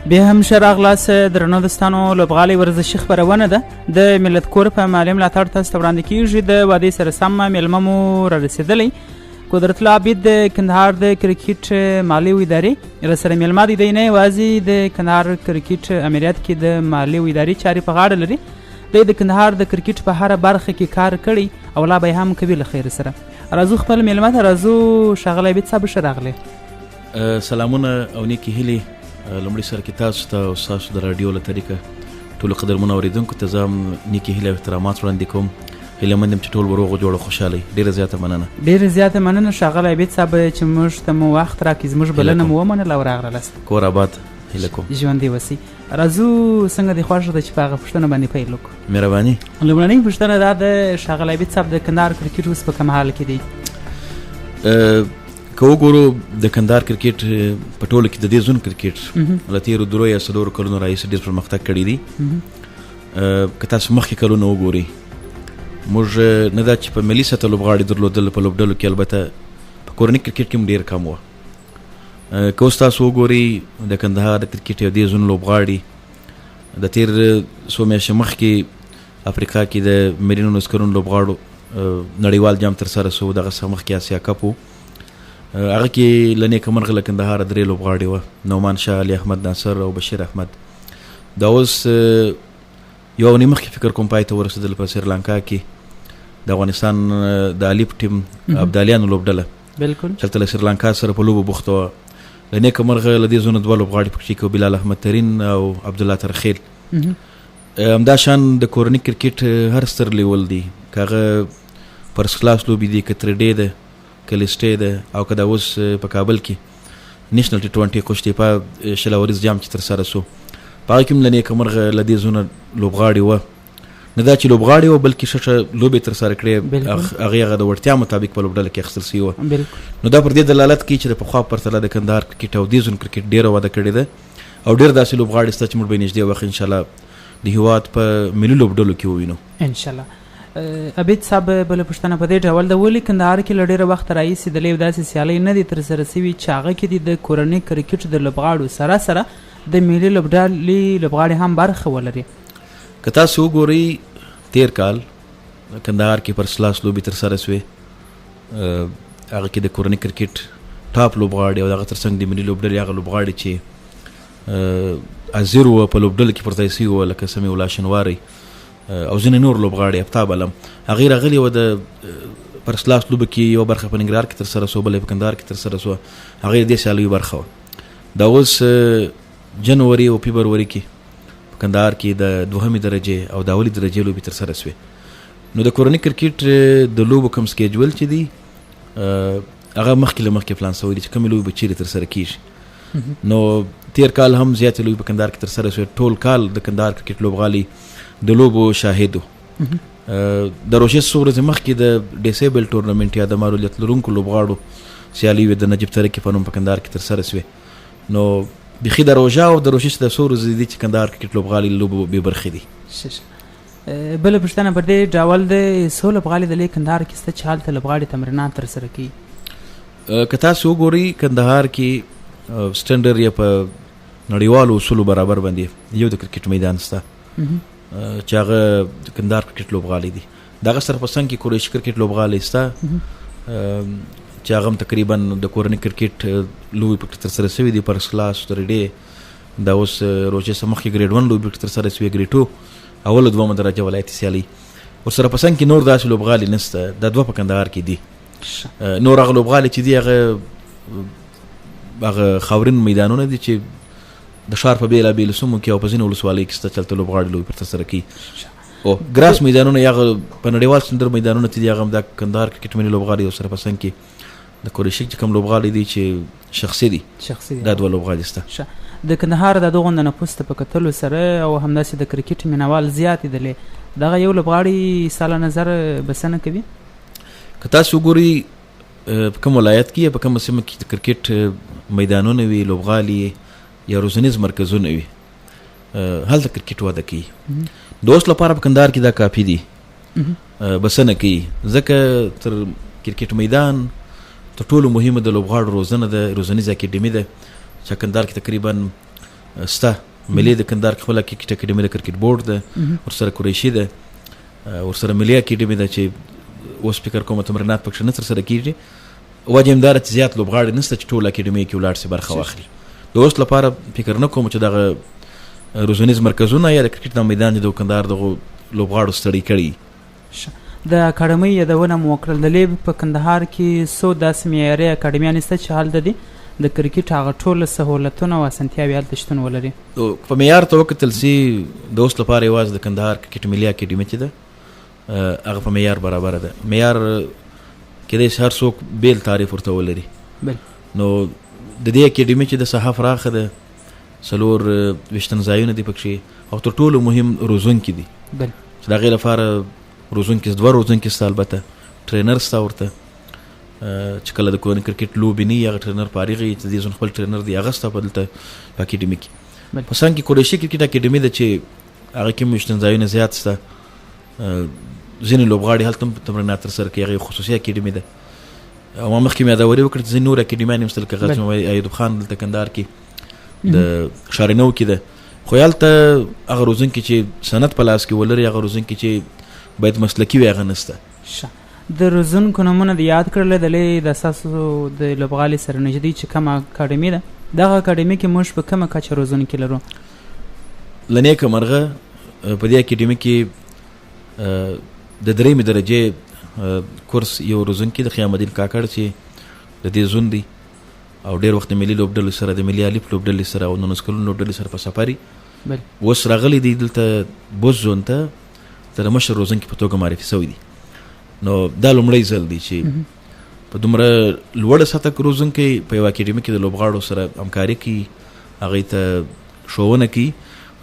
بیا هم ښه راغلاست درنو دوستانو. لوبغالی ورزشي خپرونه ده، د ملت کور په مالي ملاتړ تاسو ته وړاندې کیږي. د وعدې سره سم میلمه مو را رسېدلی، قدرت الله عابد، د کندهار د کرکټ مالي او ادارې راسره میلمه دی. دی نه یوازې د کندهار کرکټ امریت کې د مالي او اداري چارې په غاړه لري، دی د کندهار د کرکټ په هره برخه کې کار کړی او لا به یې هم کوي. له خیر سره راځو خپل میلمه ته راځو. ښاغلی عابد صاحب، ښه راغلی. سلامونه او نیکې هیلې لومړي سر کې تاسو ته او ستاسو د راډیو له طریقه ټولو قدرمنو اورېدونکو ته زه هم نیکې هیلې او احترامات وړاندې کوم. هیله مند یم چې ټول به روغ جوړ او خوشحاله یئ. ډېره زیاته مننه. ډېره زیاته مننه ښاغلی عابد صاحب چې موږ ته مو وخت راکړي، زموږ بلنه مو ومنله او راغللاست. کور آباد هیله کوم. ژوندي اوسئ. راځو، څنګه دې خوښه ده چې په هغه پوښتنه باندې پیل وکړو؟ مهرباني. لومړنۍ پوښتنه دا ده ښاغلی عابد صاحب، د کندهار کرکټ اوس په کوم حال کې دی؟ که وګورو د کندهار کرکټ په ټولو کې د دې زون کرکټ له تېرو درو یا څلورو کلونو راهیسې ډېر پرمختګ کړی دی. که تاسو مخکې کلونه وګورئ، موږ نه دا چې په ملي سطح لوبغاړي درلودل په لوبډلو کې، البته په کورني کرکټ کې هم ډېر کم وه. که اوس تاسو وګورئ د کندهار د کرکټ یو دې زون لوبغاړي د تېر څو میاشتې مخکې افریقا کې د ملي 19 کلونو لوبغاړو نړیوال جام ترسره سو، دغه څخه مخکې اسیا کپ و، هغه کې له نیکه مرغه له کندهاره درې لوبغاړي وه، نعمان شاه، علي احمد ناصر او بشیر احمد. دا اوس یوه اونۍ مخکې فکر کوم پای ته ورسېدل په سریلانکا کې د افغانستان د الف ټیم ابدالیانو لوبډله بالکل چې هلته له سریلانکا سره په لوبو بوخته وه. له نیکه مرغه له دې زونه دوه لوبغاړي پکې کې، بلال احمد ترین او عبدالله ترخیل. همدا شان د کورني کرکټ هر ستر لیول دی، که هغه فرست کلاس لوبې دي، که ترډې ده، که لیسټې ده، او که دا اوس په کابل کې نېشنل ټي 20 قوشتېپه 20 اوریز جام چې ترسره سو، په هغه کې هم له نیکه مرغه له دې زونه لوبغاړي وه. نه دا چې لوبغاړي وه، بلکې ښه ښه لوبې ترسره کړې، هغې هغه د وړتیا مطابق په لوبډله کې اخیستل سوي وه. نو دا پر دې دلالت کوي چې د پخوا پرتله د کندهار کرکټ او دې زون کرکټ ډېره وده کړې ده او ډېر داسې لوبغاړي شته چې موږ به یې نږدې وخت انشاءالله د هیواد په ملي لوبډلو کې ووینو. انشاءالله. عبید صاحب، بله پوښتنه په دې ډول ده، ولې کندهار کې له ډېره وخته راهیسې د لیو داسې سیالۍ نه دي ترسره سوي چې هغه کې دې د کورني کرکټ د لوبغاړو سره سره د ملي لوبډلې لوبغاړي هم برخه ولري؟ که تاسو وګورئ تېر کال کندهار کې پر سلاس لوبې ترسره سوې، هغه کې د کورني کرکټ ټاپ لوبغاړي او د هغه ترڅنګ د ملي لوبډلې هغه لوبغاړي چې ازیر وه په لوبډلو کې پر ځای سوي وه، لکه سمیع الله شنواری او ځینې نور لوبغاړي، افتاب علم، هغوی راغلي وه. د فرست کلاس لوبو کې یوه برخه په ننګرهار کې ترسره سوه، بله په کندهار کې ترسره سوه، هغوی د دې سیالیو برخه وه. دا اوس جنوري او فبروري کې په کندهار کې د دوهمې درجې او د اولې درجې لوبې ترسره سوې. نو د کورني کرکټ د لوبو کوم سکیجول چې دی هغه مخکې له مخکې پلان سوی دی چې کومې لوبې به چیرې ترسره کیږي. نو تیر کال هم زیاتې لوبې په کندهار کې ترسره شوې، ټول کال د کندهار کرکټ لوبغالی د لوبو شاهد و. د روژې څو ورځې مخکې د ډیسیبل ټورنمنټ یا د معلولیت لرونکو لوبغاړو سیالۍ وې د نجیب ترکي په نوم په کندهار کې ترسره شوې. نو بیخي د روژه او د روژې د څو ورځې دي چې کندهار کرکټ لوبغالی لوبو بې برخې دي. بله پوښتنه پر دې ډول ده، څو لوبغالي د لوی کندهار کې شته چې هلته لوبغاړي تمرینات ترسره کوي؟ که تاسو وګورئ کندهار کې سټنډر یا په نړیوالو اصولو برابر باندې یو د کرکټ میدان شته چې هغه د کندهار کرکټ لوبغالی دی. د هغه سره په څنګ کې قریشي کرکټ لوبغالی شته چې هغه هم تقریبا د کورني کرکټ لوبې پکې ترسره شوې دي، فرست کلاس، تر ډې، دا اوس روژې څخه مخکې ګریډ 1 لوبې پکې ترسره شوې، ګریډ 2 اوله دومه درجه ولایتي سیالۍ. ورسره په څنګ کې نور داسې لوبغالي نشته، دا دوه په کندهار کې دي. نور هغه لوبغالي چې دي هغه خاورین میدانونه دي چې د ښار په بېلابېلو سیمو کې او په ځینو ولسوالیو کې شته چې هلته لوبغاړي لوبې پر ترسره کوي. او ګراس میدانونه یا هغه په نړیوال سندر میدانونه چې دي هغه هم د کندهار کرکټ ملي لوبغالی او سره په څنګ کې د قریشي چې کوم لوبغالی دی چې شخصي دی، شخصي دی، دا دوه لوبغالي شته. د کندهار د دغو نفوس ته په کتلو سره او همداسې د کرکټ مینوال زیات دي، دغه یو لوبغاړی ستا له نظر بسنه کوي؟ که تاسو وګورئ په کوم ولایت کې یا په کومه سیمه کې د کرکټ میدانونه وي، لوبغالي یا روزنیز مرکزونه وي، هلته کرکټ وده کوي. د اوس لپاره په کندهار کې دا کافي دي، بسنه کوي، ځکه تر کرکټ میدان تر ټولو مهمه د لوبغاړو روزنه ده، روزنیزه اکاډمي ده چې کندهار کې تقریبا سته. ملي د کندهار کې خپله کرکټ اکاډمي د کرکټ بورډ ده، ورسره قریشي ده، ورسره ملي اکاډمي ده چې اوس فکر کوم تمرینات پکښې نه ترسره کېږي. وجه هم دا ده چې زیات لوبغاړي نشته چې ټول اکاډمي کې ولاړ سي برخه واخلي. د اوس لپاره فکر نه کوم چې دغه روزنیز مرکزونه یا د کرکټ د میدان د کندهار دغو لوبغاړو ستړي کړي. د اکاډمۍ یادونه مو وکړل، د لیب په کندهار کې څو داسې معیاري اکاډمیانې شته چې هلته دې د کرکټ هغه ټول سهولتونه او اسانتیاوې هلته شتون ولري؟ په معیار ته وکتل سي د اوس لپاره یوازې د کندهار کرکټ ملي اکاډمي چې ده هغه په معیار برابره ده. معیار کېدای شي هر څوک بېل تعریف ورته ولري. نو د دې اکاډمي چې د ساحه پراخه ده، 24 ځایونه دي پکښې، او تر ټولو مهم روزونکي دي. چې د هغې لپاره روزونکي دوه روزونکي سته، البته trainer سته ورته چې کله د کورني کرکټ لوبې نه وي هغه trainer فارغ وي، چې دې زون خپل trainer دی هغه سته په دلته په اکاډمي کې. په څنګ کې قریشي کرکټ اکاډمي ده چې هغه کې هم ویشتنځایونه زیات سته، ځینې لوبغاړي هلته هم تمرینات ترسره کوي، هغه خصوصي اکاډمي ده. او ما مخکې مې یادوري وکړه چې ځینې نور اکاډمیانې هم شته لکه غزني ایوب خان دلته کندهار کې د ښار نو کې ده، خو هلته هغه روزونکي چې سند په لاس کې ولري، هغه روزونکي چې باید مسلکي وي هغه نشته. د روزونکو نومونه د یاد کړل، د لې د اساسو د لوبغالي سره نږدې چې کومه اکاډمي ده، دغه اکاډمي کې موږ په کومه کچه روزونکي لرو؟ له نېکه مرغه په دې اکاډمي کې د درېیمې درجې کورس یو روزونکي د خیام الدین کاکړ چې د دې زون دی او ډېر وخت د ملي لوبډلې سره، د ملي الف لوبډلې سره او 19 کلونو لوبډلې سره په سفر اوس راغلی دی دلته بوز زون ته د مشر روزونکي په توګه معرفي شوی دی. نو دا لومړی ځل دی چې په دومره لوړه سطح کې روزونکی په یوه اکاډمي کې د لوبغاړو سره همکاري کوي، هغوی ته ښوونه کوي.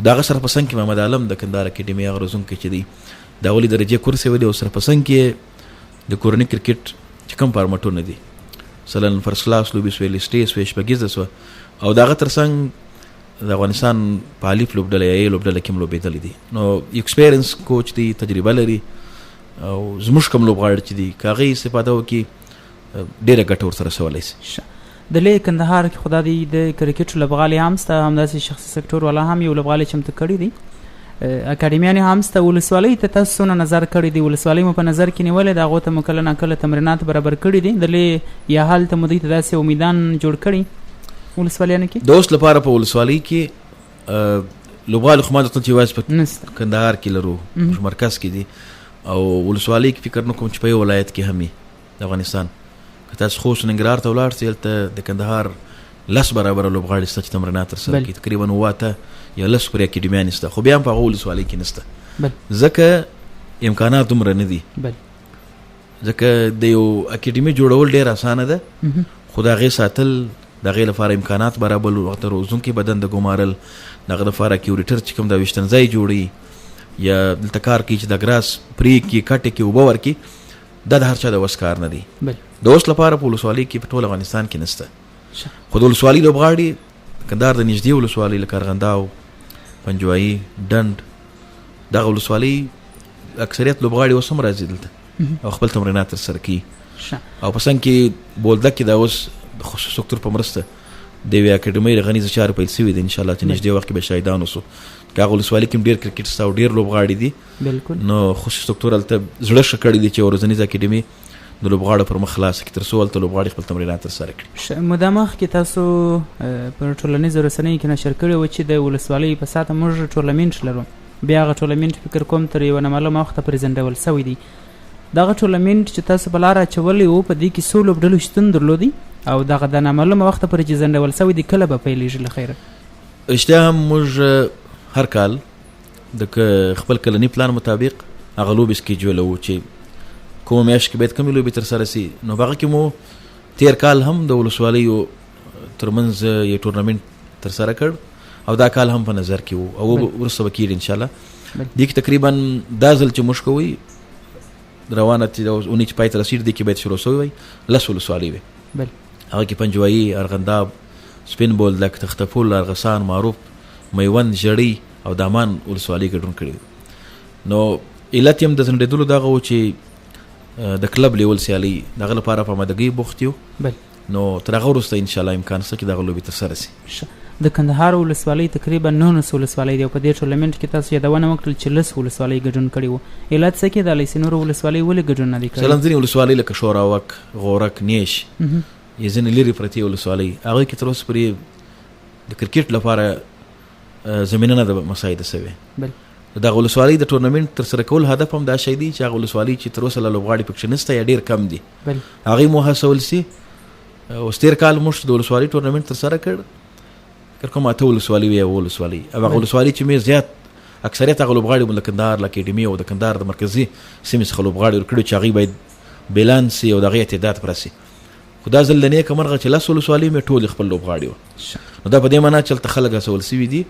د هغه سره په څنګ کې محمد عالم د کندهار اکاډمي هغه روزونکی چې دی د اولې درجې کورس یې ولي او سره په څنګ کې د کورني کرکټ چې کوم فارمټونه دي، مثلا first class لوبې سوې، list A سوې، شپږیزه سوه، او د هغه تر څنګ د افغانستان په الف لوبډله یا A لوبډله کې هم لوبېدلی دی. نو experience coach دی، تجربه لري، او زموږ کوم لوبغاړي چې دي که هغه یې استفاده وکړي ډېره ګټه ورته رسولی شي. د لوی کندهار کې خو دا دی د کرکټ لوبغالی هم سته، همداسې شخصي سکتور والا هم یو لوبغالی چمتو کړی دی، اکاډمیانې هم سته. ولسوالۍ ته تاسو څونه نظر کړی دی؟ ولسوالۍ مو په نظر کې نیولې ده، هغو ته مو کله ناکله تمرینات برابر کړي دي د لوی، یا هلته مو دوی ته داسې یو میدان جوړ کړی ولسوالیانو کې؟ د اوس لپاره په ولسوالۍ کې لوبغالي خو ما درته چې یوازې په کندهار کې لرو، مرکز کې دي، او ولسوالۍ کې فکر نه کوم چې په یو ولایت کې هم وي د افغانستان. که تاسو خوست ننګرهار ته ولاړ شئ، هلته د کندهار 10 برابره لوبغاړي شته چې تمرینات ترسره کوي، تقریبا 7 اته یا 10 پورې اکاډمیانې شته، خو بیا هم په هغو ولسوالۍ کې نشته، ځکه امکانات دومره نه دي. ځکه د یو اکاډمي جوړول ډېر اسانه ده، خو د هغې ساتل، د هغې لپاره امکانات برابرول، هغه ته روزونکي بدن د ګمارل، د هغه لپاره curator چې کوم د ویشتنځای جوړوي یا دلته کار کوي چې د grass پرې کړي، کټې کړي، اوبه ورکړي، دا د هر چا د وس کار نه دی. د اوس لپاره په ولسوالۍ کې په ټول افغانستان کې نشته، خو د ولسوالۍ لوبغاړي کندهار د نږدې ولسوالۍ لکه ارغنداو، پنجوايي، ډنډ، دغه ولسوالۍ اکثریت لوبغاړي اوس هم راځي دلته او خپل تمرینات ترسره کوي. او په څنګ کې بولدک کې دا اوس د خصوصي سکتور په مرسته د یوې اکاډمۍ رغنیزې چارې پیل شوې دي، انشاءالله چې نږدې وخت کې به شاهدان اوسو. که هغه ولسوالۍ کې هم ډېر کرکټ شته او ډېر لوبغاړي دي، نو خصوصي سکتور هلته زړه ښه کړی دی چې یوه روزنیزه اکاډمي د لوبغاړو پر مخ خلاصه کړي، تر څو هلته لوبغاړي خپل تمرینات ترسره کړي. موده مخکې تاسو پر ټولنیزو رسنیو کې نشر کړی و چې د ولسوالۍ په ساته موږ ټورنمنټ لرو، بیا هغه ټورنمنټ فکر کوم تر یوه نامعلومه وخته پورې ځنډول شوی دی. دغه ټورنمنټ چې تاسو په لاره اچولی و، په دې کې څو لوبډلو شتون درلودی او دغه د نامعلومه وخته پورې چې ځنډول شوی دی کله به پیلېږي له خیره؟ رښتیا هم موږ هر کال د خپل کلني پلان مطابق هغه لوبې سکیجولوو چې کومه میاشت کې باید کومې لوبې ترسره سي. نو په هغه کې مو تېر کال هم د ولسوالیو ترمنځ یو ټورنمنټ ترسره کړ او دا کال هم په نظر کې وو او وروسته به کېږي انشاءالله. دې کې تقریبا دا ځل چې موږ کوي روانه چې دا اونۍ چې پای ته رسېږي، دې کې باید شروع شوی وای، 10 ولسوالۍ وې. هغه کې پنجوايي، ارغنداب، سپین بولدک، تخته پل، ارغسان، معروف، میوند، ژړۍ او دامان ولسوالۍ ګډون کړی وو. نو علت یې هم د ځنډېدلو دغه و چې د کلب لیول سیالۍ د هغه لپاره په آمادګۍ بوخت یو. نو تر هغه وروسته انشاءالله امکان شته چې دغه لوبې ترسره شي. د کندهار ولسوالۍ تقریبا 19 ولسوالۍ دی او په دې ټورنمنټ کې تاسو یادونه وکړل چې لس ولسوالۍ ګډون کړي وو. علت څه کېدلی سي؟ نورو ولسوالۍ ولې ګډون نه دی کړی؟ مثلا ځینې ولسوالۍ لکه شوراوک، غورک، نیش یا ځینې لرې پرتې ولسوالۍ، هغوی کې تر اوسه پورې د کرکټ لپاره زمینه نه ده مساعده شوې. دغه ولسوالۍ د ټورنمنټ تر سره کول هدف هم دا شی دی چې هغه ولسوالۍ چې تر اوسه لا لوبغاړي پکښې نشته یا ډېر کم دي، هغوی مو هڅول سي. اوس تېر کال موږ د ولسوالۍ ټورنمنټ تر سره کړ، فکر کوم اته ولسوالۍ وې یا اووه ولسوالۍ، او هغه ولسوالۍ چې مې زیات اکثریت هغه لوبغاړي مو د کندهار له اکاډمي او د کندهار د مرکزي سیمې څخه لوبغاړي ورکړي چې هغوی باید بیلانس سي او د هغې اعتداد پوره سي. خو دا ځل له نېکه مرغه چې لس ولسوالۍ مې ټولې خپل لوبغاړي وه، نو دا په دې معنا چې هلته خلک هڅول سوي دي.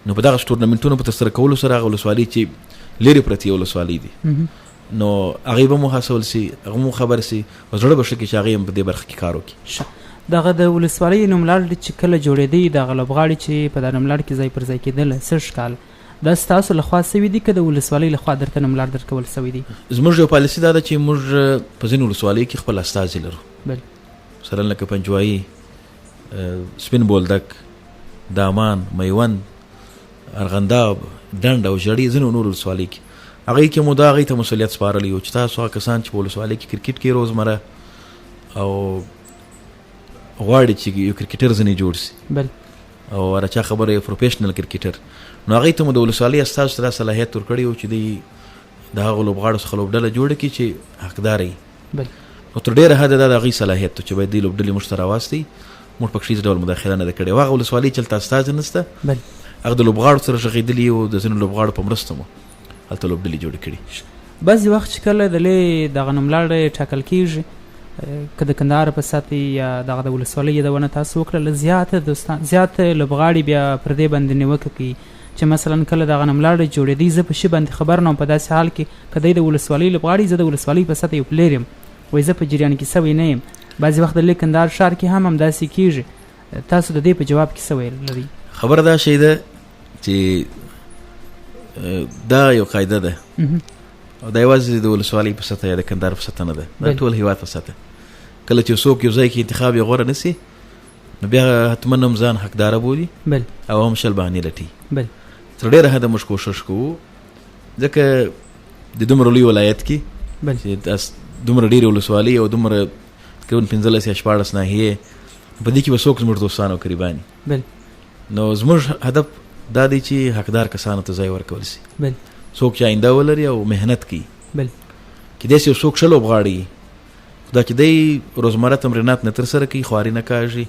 نو په دغه ټورنمنټونو په ترسره کولو سره هغه ولسوالۍ چې لرې پرتې ولسوالۍ دي، نو هغوی به مو هڅول سي، هغه مو خبر سي او زړه به ښه کړي چې هغوی هم په دې برخه کې کار وکړي. دغه د ولسوالۍ نوملړ چې کله جوړېدی، دغه لوبغاړي چې په دا نوملړ کې ځای پر ځای کېدل سږ کال، دا ستاسو له خوا سوي دي که د ولسوالۍ له خوا درته نوملړ درکول سوی دی؟ زموږ یو پالیسي دا ده چې موږ په ځینو ولسوالیو کې خپل استازي لرو. مثلا لکه پنجوايي، سپین بولدک، دامان، میوند، ارغنداب، ډنډ او ژړۍ، ځینو نورو ولسوالۍ کې هغې کې مو دا هغې ته مسؤلیت سپارلی و چې تاسو هغه کسان چې په ولسوالۍ کې کرکټ کوي روزمره او غواړي چې یو کرکټر ځینې جوړ سي، او هر چا خبره یو پروفیشنل کرکټر، نو هغې ته مو د ولسوالۍ استازو ته دا صلاحیت ورکړی و چې دوی د هغو لوبغاړو څخه لوبډله جوړه کړي چې حقدار وي. نو تر ډېره حده دا د هغوی صلاحیت و چې باید دوی لوبډلې موږ ته راواستي، موږ پکښې هېڅ ډول مداخله نه ده کړې. او هغه ولسوالۍ چې هلته استازي نشته، هغه د لوبغاړو سره غږېدلي او د ځینو لوبغاړو په مرسته مو هلته لوبډلې جوړې کړي. بعضې وخت چې کله د لې دغه نوملړ ټاکل کېږي، که د کندهار په سطح یا دغه د ولسوالۍ یادونه تاسو وکړله، زیات دوستان، زیات لوبغاړي بیا پر دې باندې نیوکه کوي چې مثلا کله دغه نوملړ جوړېدی زه په شي باندې خبر نه وم، په داسې حال کې که دی د ولسوالۍ لوبغاړي، زه د ولسوالۍ په سطح یو پلیر یم، وایي زه په جریان کې سوی نه یم. بعضې وخت د لوی کندهار ښار کې هم همداسې کېږي. تاسو د دې په جواب کې څه ویل لرئ؟ خبره دا شی ده چې دا یو قاعده ده او دا یوازې د ولسوالۍ په سطح یا د کندهار په سطح نه ده، دا ټول هیواد په سطح. کله چې څوک یو ځای کې انتخاب یې غوره نه سي، نو بیا حتما هم ځان حقداره بولي او هم شل بهانې لټوي. تر ډېره حده موږ کوښښ کوو، ځکه د دومره لوی ولایت کې چې دومره ډېرې ولسوالۍ او دومره تقریبا 15 یا 16 ناحیې، په دې کې به څوک زموږ دوستان او قریبان وي. نو زموږ هدف دا دی چې حقدار کسانو ته ځای ورکول سي، څوک چې آینده ولري او محنت کوي. کېدای سي یو څوک ښه لوبغاړی وي، خو دا چې دی روزمره تمرینات نه ترسره کوي، خواري نه کاږي،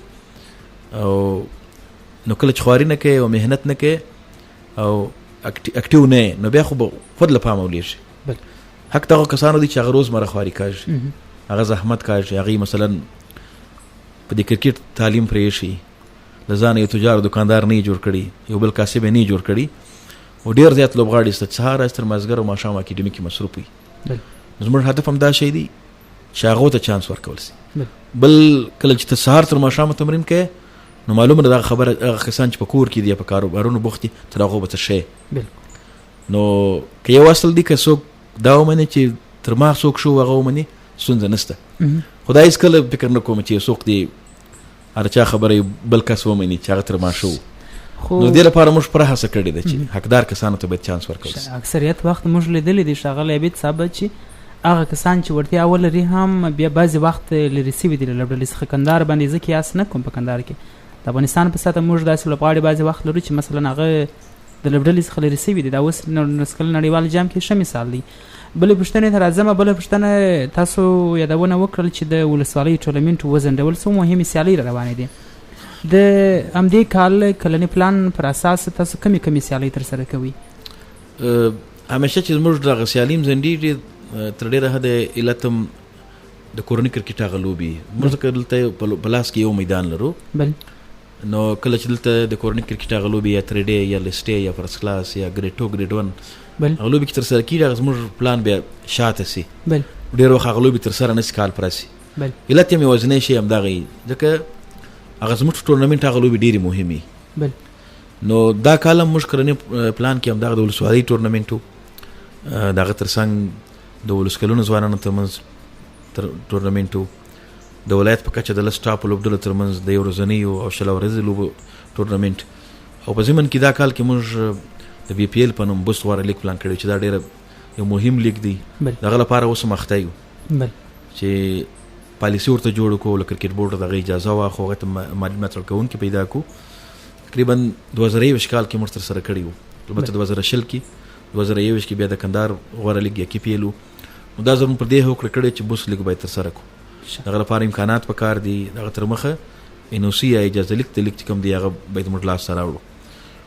او نو کله چې خواري نه کوي او محنت نه کوي او اکټیو نه یې، نو بیا خو به خود له پامه ولېږي. حق د هغو کسانو دی چې هغه روزمره خواري کاږي، هغه زحمت کاږي، هغوی مثلا په دې کرکټ تعلیم پرې ایښی، له ځانه یو تجار دکاندار نه یې جوړ کړي، یو بل کاسب یې نه یې جوړ کړي، او ډېر زیات لوبغاړي شته چې سهار راځي تر مازدیګر او ماښام اکاډمي کې مصروف وي. زموږ هدف هم دا شی دی چې هغو ته چانس ورکول سي. بل کله چې ته سهار تر ماښامه تمرین کوې، نو معلومه ده دغه خبره هغه کسان چې په کور کې دي یا په کاروبارونو بوخت دي، تر هغو به ته ښه یې. نو که یو اصل دی، که څوک دا ومني چې تر ما څوک شو هغه ومني، ستونزه نشته. خو دا هېڅکله فکر نه کوم چې څوک دې هر چا خبره یو بل کس ومني چې هغه تر ما ښه و. نو دې لپاره موږ پوره هڅه کړې ده چې حقدار کسانو ته باید چانس ورکړل شي. اکثریت وخت موږ لیدلي دي ښاغلی عبید صاحب چې هغه کسان چې وړتیا ولري هم بیا بعضې وخت لرې سوي دي له لوبډلې څخه. کندهار باندې زه قیاس نه کوم، په کندهار کې د افغانستان په سطح موږ داسې لوبغاړي بعضې وخت لرو چې مثلا هغه د لوبډلې څخه لرې سوي دي. دا اوس نولس کلن نړیوال جام کې ښه مثال دی. بلې پوښتنې ته راځم. بله پوښتنه تاسو یادونه وکړل چې د ولسوالۍ ټورنمنټ وځنډول سو، مهمې سیالۍ را روانې دي. د همدې کال کلني پلان پر اساس تاسو کومې کومې سیالۍ ترسره کوئ؟ همیشه چې زموږ دغه سیالۍ هم ځنډېږي، تر ډېره حده علت هم د کورني کرکټ هغه لوبې. موږ ځکه دلته په لاس کې یو میدان لرو. نو کله چې دلته د کورني کرکټ هغه لوبې یا تریډې یا لیسټې یا فرست کلاس یا ګریډ 2 ګریډ 1 هغه لوبې کې ترسره کېږي، هغه زموږ پلان بیا شاته سي. ډېر وخت هغه لوبې ترسره نه سي، کال پوره سي. علت یې هم یوازینی شی همدغه وي، ځکه هغه زموږ ټورنمنټ هغه لوبې ډېرې مهمې. نو دا کال هم موږ کلني پلان کې همدغه د ولسوالۍ ټورنمنټ و، د هغه تر څنګ د ولس کلونو ځوانانو ترمنځ ټورنمنټ و، د ولایت په کچه د 10 ټاپ لوبډلو ترمنځ د یو ورځنیو او 20 اوریزو لوبو ټورنمنټ. او په ضمن کې دا کال کې موږ د بي پي ایل په نوم بوست غوره لیګ پلان کړی چې دا ډېره یو مهم لیګ دی. د هغه لپاره اوس هم اخته یو چې پالیسي ورته جوړ کړو، له کرکټ بورډ دغه اجازه وه، خو هغه ته مالي ملاتړ کوونکي پیدا کړو. تقریبا 2021 کال کې موږ ترسره کړی وو، البته 2020 کې، 2021 کې بیا د کندهار غوره لیګ یا کې پي ایل وو. نو دا زموږ پر دې هوکړه کړې چې بوست لیګ باید ترسره کړو. دغه لپاره امکانات پکار دي، دغه تر مخه ان او سي یا اجازه لیک د لیک چې کوم دی هغه باید موږ لاس ته راوړو.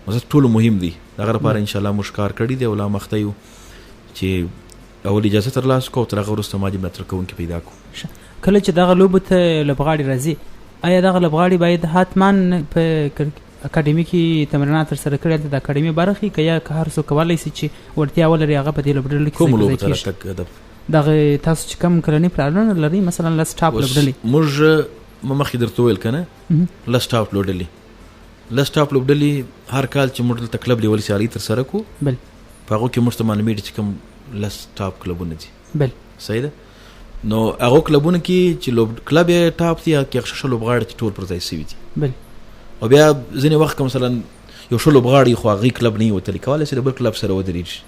نو ځکه ټولو مهم دی، دغه لپاره ان شاء الله موږ کار کړی دی او لا مخته یو چې اول اجازه ترلاسه کړو او تر هغه وروسته مالي ملاتړ کوونکي پیدا کړو. کله چې دغه لوبو ته لوبغاړي راځي، آیا دغه لوبغاړي باید حتما په اکاډمي کې تمرینات ترسره کړي، هلته د اکاډمي برخه که یا که هر څوک کولی شي چې وړتیا ولري هغه په دې لوبډلو کې کوم لوبو ته راتګ هدف؟ دغه تاسو چې کوم کلني پلانونه لرئ، مثلا 10 ټاپ لوبډلې؟ موږ ما مخکې درته وویل که نه، 10 ټاپ لوبډلې، 10 ټاپ لوبډلې هر کال چې موږ دلته کلب لیول سیالۍ ترسره کړو، په هغو کې موږ ته معلومېږي چې کوم 10 ټاپ کلبونه دي. صحیح ده. نو هغو کلبونو کې چې کلب یې ټاپ دی، هغه کې ښه لوبغاړي چې ټول پر ځای شوي دي. او بیا ځینې وخت که مثلا یو ښه لوبغاړی خو هغې کلب نه وي وتلی، کولی شي د بل کلب سره ودرېږي،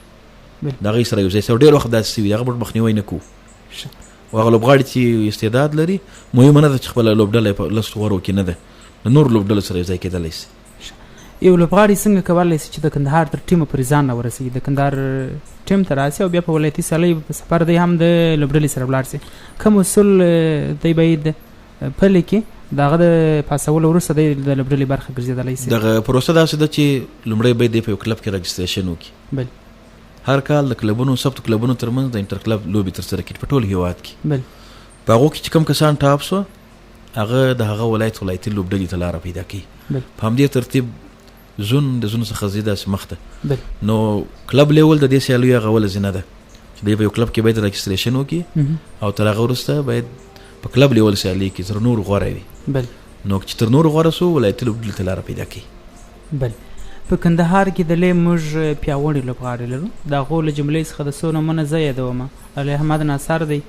د هغې سره یو ځای سي. او ډېر وخت داسې شوي، هغه موږ مخنیوی نه کوو. او هغه لوبغاړي چې استعداد لري، مهمه نه ده چې خپله لوبډله یې په 10 غورو کې نه ده، د نورو لوبډلو سره یو ځای کېدلی شي. یو لوبغاړی څنګه کولی شي چې د کندهار تر ټیمه پورې ځان راورسوي، د کندهار ټیم ته راسي او بیا په ولایتي سیالۍ په سفر دی هم د لوبډلې سره ولاړ شي؟ کوم اصول دی باید پلي کړي د هغه د پاسولو وروسته دی د لوبډلې برخه ګرځېدلی شي؟ دغه پروسه داسې ده چې لومړی باید دی په یو کلب کې راجستریشن وکړي. هر کال د کلبونو ثبت کلبونو ترمنځ د انټر کلب لوبې ترسره کېږي په ټول هیواد کې. په هغو کې چې کوم کسان ټاپ شوه هغه د هغه ولایت ولایتي لوبډلې ته لاره پیدا کوي. په همدې ترتیب زون د زون څخه ځي داسې مخته. نو کلب لیول د دې سیالیو هغه اوله زینه ده چې دی په یو کلب کې باید راجستریشن وکړي او تر هغه وروسته باید په کلب لیول سیالۍ کې تر نورو غوره وي. نو چې تر نورو غوره شو ولایتي لوبډلې ته لاره پیدا کوي. په کندهار کې د لې موږ پیاوړي لوبغاړي لرو، د هغو له جملې څخه د څو نومونه زه یادوم. علي احمد ناصر دی،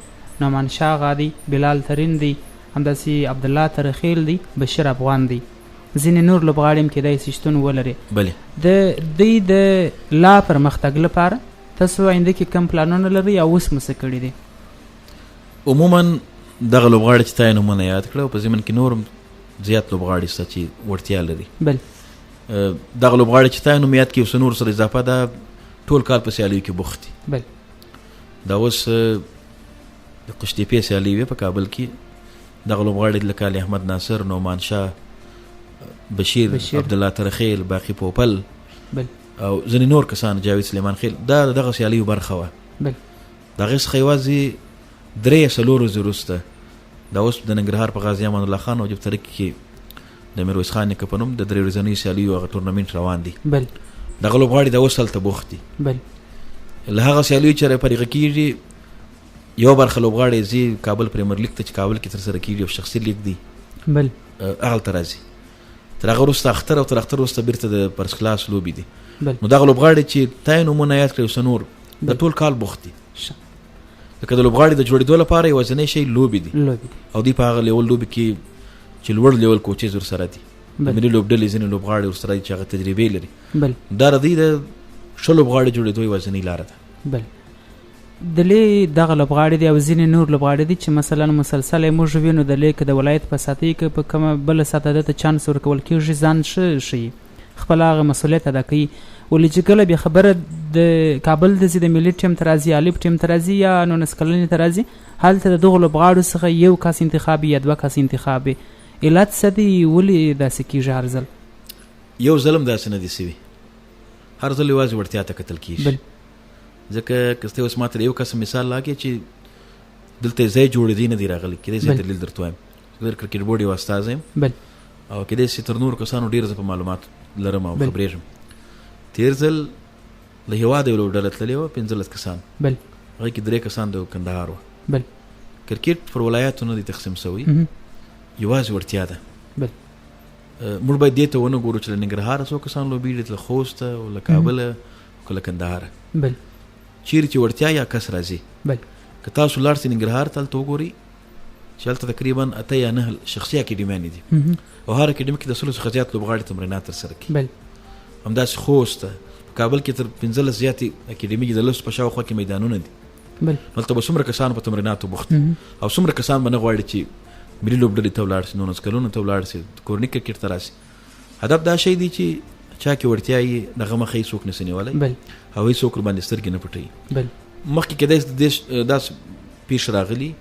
نعمان شاه آغا دی، بلال ترین دی، همداسې عبدالله ترخیل دی، بشیر افغان دی، ځینې نور لوبغاړي هم کېدای شي شتون ولري. د دوی د لا پرمختګ لپاره تاسو آینده کې کوم پلانونه لرئ او اوس مو څه کړي دي؟ عموما دغه لوبغاړي چې تا یې نومونه یاد کړه او په ضمن کې نور هم زیات لوبغاړي شته چې وړتیا لري. دغه لوبغاړي چې تا یې نوم یاد کړي اوس نور سره اضافه ده، ټول کال په سیالیو کې بوخت دي. دا اوس د قوشتېپې سیالۍ وې په کابل کې، دغه لوبغاړي لکه علي احمد ناصر، نعمان شاه، بشیر، عبدالله ترخیل، باقي پوپل او ځینې نور کسان، جاوید سلیمان خیل، دا دغه سیالیو برخه وه. د هغې څخه یوازې 3 یا 4 ورځې وروسته دا اوس د ننګرهار په غازي امان الله خان او جب ترکي کې د میرویس خان نیکه په نوم د 3 ورځنیو سیالیو هغه ټورنمنټ روان دی. دغه لوبغاړي دا اوس هلته بوخت دي. له هغه سیالیو چې رافارغه کېږي یو برخه لوبغاړي ځي کابل پریمر لیګ ته چې کابل کې ترسره کېږي او شخصي لیګ دی. هغلته راځي. تر هغه وروسته اختر او تر اختر وروسته بیرته د فرست کلاس لوبې دي. نو دغه لوبغاړي چې تا یې نومونه یاد کړي اوس نور د ټول کال بوخت دي. لکه د لوبغاړي د جوړېدو لپاره یوازینی شی لوبې دي. او دوی په هغه لیول لوبې کې چې لوړ لیول کوچز ورسره دي، د ملي لوبډلې ځینې لوبغاړي ورسره دي چې هغه تجربې لري. دا د دوی د ښه لوبغاړي جوړېدو یوازینۍ لاره ده. د لې دغه لوبغاړي دي او ځینې نور لوبغاړي دي چې مثلا مسلسل یې موږ وینو د لې که د ولایت په سطحې که په کومه بله سطحه ده ته چانس ورکول کېږي، ځان ښه ښيي، خپل هغه مسؤلیت ادا کوي. ولې چې کله بیا خبره د کابل د ځي د ملي ټیم ته راځي، الف ټیم ته راځي یا 19 کلنې ته راځي، هلته د دغو لوبغاړو څخه یو کس انتخاب یا 2 کس انتخاب وي. علت څه دی؟ ولې داسې کېږي هر ځل؟ یو ځل هم داسې نه دی سوي، هر ځل یوازې وړتیا ته کتل کېږي. ځکه که ته اوس ماته د یو کس مثال راکړې چې دلته یې ځای جوړېدی نه دی راغلی، کېدای شي دلیل درته ووایم. زه د کرکټ بورډ یو استازی یم. او کېدای شي تر نورو کسانو ډېر زه په معلومات لرم او خبرېږم. تېر ځل له هېواده یو لوبډله تللې وه، 15 کسان. هغې کې 3 کسان د کندهار وه. کرکټ پر ولایاتو نه دی تقسیم شوی، یوازې وړتیا ده. موږ باید دې ته ونه ګورو چې له ننګرهاره څو کسان لوبېږي، له خوسته او له کابله او له کندهاره. چیرې چې وړتیا یا کس راځي. که تاسو لاړ شئ ننګرهار ته، هلته وګورئ چې هلته تقریبا 8 یا 9 شخصي اکیډمیانې دي او هر اکیډمي کې د 100 څخه زیات لوبغاړي تمرینات ترسره کوي. همداسې خوست ته، په کابل کې تر 15 زیاتې اکیډمي د 10 په شاوخوا کې میدانونه دي. هلته به څومره کسان په تمریناتو بوخت او څومره کسان به نه غواړي چې ملي لوبډلې ته ولاړ شي، 19 کلونو ته ولاړ شي، کورني کرکټ ته راشي. هدف دا شی دی چې چا کې وړتیا یې دغه مخه هېڅوک نه شي نیولی او هېڅوک ورباندې سترګې نه پټوي. مخکې کېدای شي داسې پېښې راغلي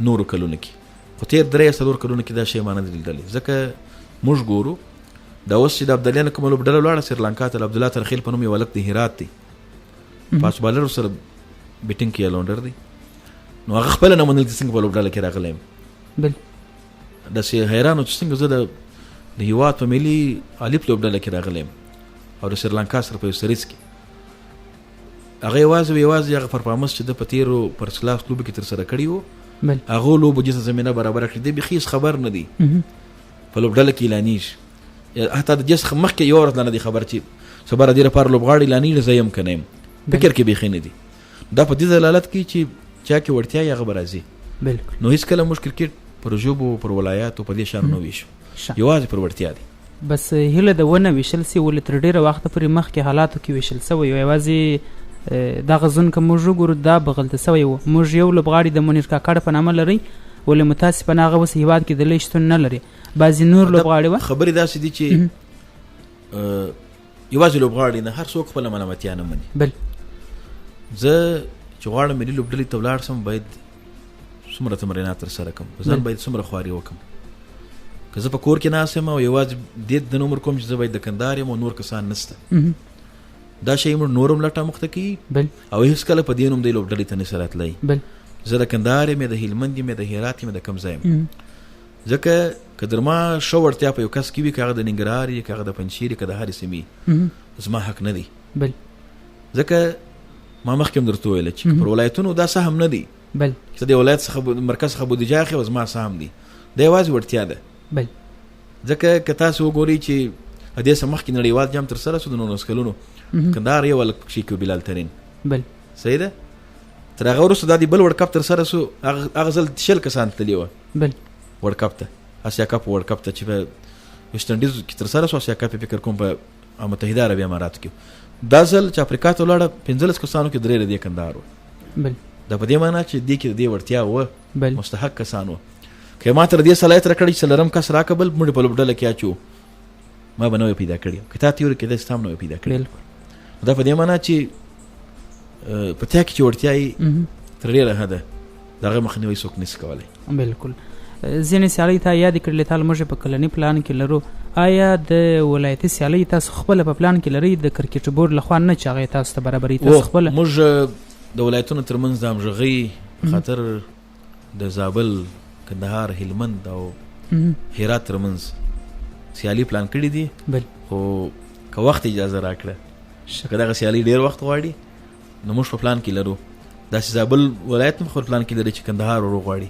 نورو کلونو کې، خو تېر 3-4 کلونو کې دا شی ما نه دی لیدلی. ځکه موږ ګورو دا اوس چې د ابدالیانو کومه لوبډله ولاړه سریلانکا ته، د عبدالله ترخیل په نوم یو هلک د هرات دی، فاست بالر سره بیټینګ کې الونډر دی، نو هغه خپله نه منل چې څنګه په لوبډله کې راغلی یم. داسې حیران و چې څنګه زه د هیواد په ملي الف لوبډله کې راغلی یم او د سریلانکا سره په یو سریز کې. هغه یوازې هغه پرفارمنس چې ده په تېرو فرست کلاس لوبو کې ترسره کړي وو، هغو لوبو دې ته زمینه برابره کړې، دی بیخي هېڅ خبر نه دی، په لوبډله کې اعلانېږي. حتی د دې څخه مخکې یوه ورځ لا نه دی خبر چې سبا د دې لپاره لوبغاړي اعلانېږي، زه یم که نه یم، فکر کې بیخي نه دی. دا په دې دلالت کوي چې چا کې وړتیا یې هغه به راځي. نو هېڅکله موږ کرکټ پر ژبو، پر ولایاتو، په دې شیانو نه ویشو، یوازې پر وړتیا دی. بس هیله ده ونه ویشل سي، ولې تر ډېره وخته پورې مخکې حالاتو کې ویشل سوی و. یوازې دغه زون که موږ وګورو دا بغلته سوی و. موږ یو لوبغاړي د منیر کاکړ په نامه لري، ولې متاسفانه هغه اوس هیواد کې د لوی شتون نه لري. بعضې نور لوبغاړي وه. خبرې داسې دي چې یوازې لوبغاړي نه، هر څوک خپله ملامتیا نه مني. زه چې غواړم ملي لوبډلې ته ولاړ سم، باید څومره تمرینات ترسره کړم، په ځان باید څومره خواري وکړم. که زه په کور کې ناست یم او یوازې دې د نوم ورکوم چې زه باید د کندهار یم او نور کسان نشته، دا شی موږ نور هم لټه مخته کوي او هېڅکله په دې نوم دی لوبډلې ته نشي راتلی. زه د کندهار یم، د هلمند یم، د هرات یم، د کوم ځای یم. ځکه که در ما ښه وړتیا په یو کس کې وي، که هغه د ننګرهار وي، که هغه د پنجشېر وي، که د هرې سیمې، زما حق نه دی. ځکه ما مخکې هم درته وویل چې پر ولایتونو دا سهم نه دی، چې د ولایت څخه مرکز څخه بودیجه اخلي او زما سهم دی، دا یوازې وړتیا ده. ځکه که تاسو وګورئ چې دې څخه مخکې نړیوال جام ترسره شو د 19 کلونو، کندهار یو هلک پکښې کې بلال ترین. صحیح ده. تر هغه وروسته دا دی بل ورلډ کپ ترسره شو، هغه ځل 20 کسان تللي وه ورلډ کپ ته، اسیا کپ ورلډ کپ ته چې په ویسټ انډیز کې ترسره شو. اسیا کپ فکر کوم په متحده عربي اماراتو کې. دا ځل چې افریقا ته ولاړه 15 کسانو کې 3 د دې کندهار وه. دا په دې معنا چې دې کې د دې وړتیا وه، مستحق کسان وه. که ما تر دې صلاحیت راکړی چې څلورم کس راکړه، بل موږ په لوبډله کې اچو، ما به نه وای پیدا کړی. که تا تیوري کېدای ستا هم نه وای پیدا کړی. دا په دې معنا چې په تا کې چې وړتیا یې تر ډېره حده د هغه مخنیوی څوک نشي کولی. بالکل. ځینې سیالۍ تا یادې کړلې، تا موږ په کلني پلان کې لرو. آیا د ولایتي سیالۍ تاسو خپله په پلان کې لرئ، د کرکټ بورډ لخوا نه چې هغه تاسو ته برابروي؟ تاسو خپله؟ موږ د ولایتونو ترمنځ د همغږۍ په خاطر د زابل، کندهار، هلمند او هرات ترمنځ سیالي پلان کړي دي. خو که وخت اجازه راکړه، که دغه سیالي ډېر وخت غواړي، نو موږ په پلان کې لرو. داسې زابل ولایت هم خپل پلان کې لري چې کندهار ور وغواړي،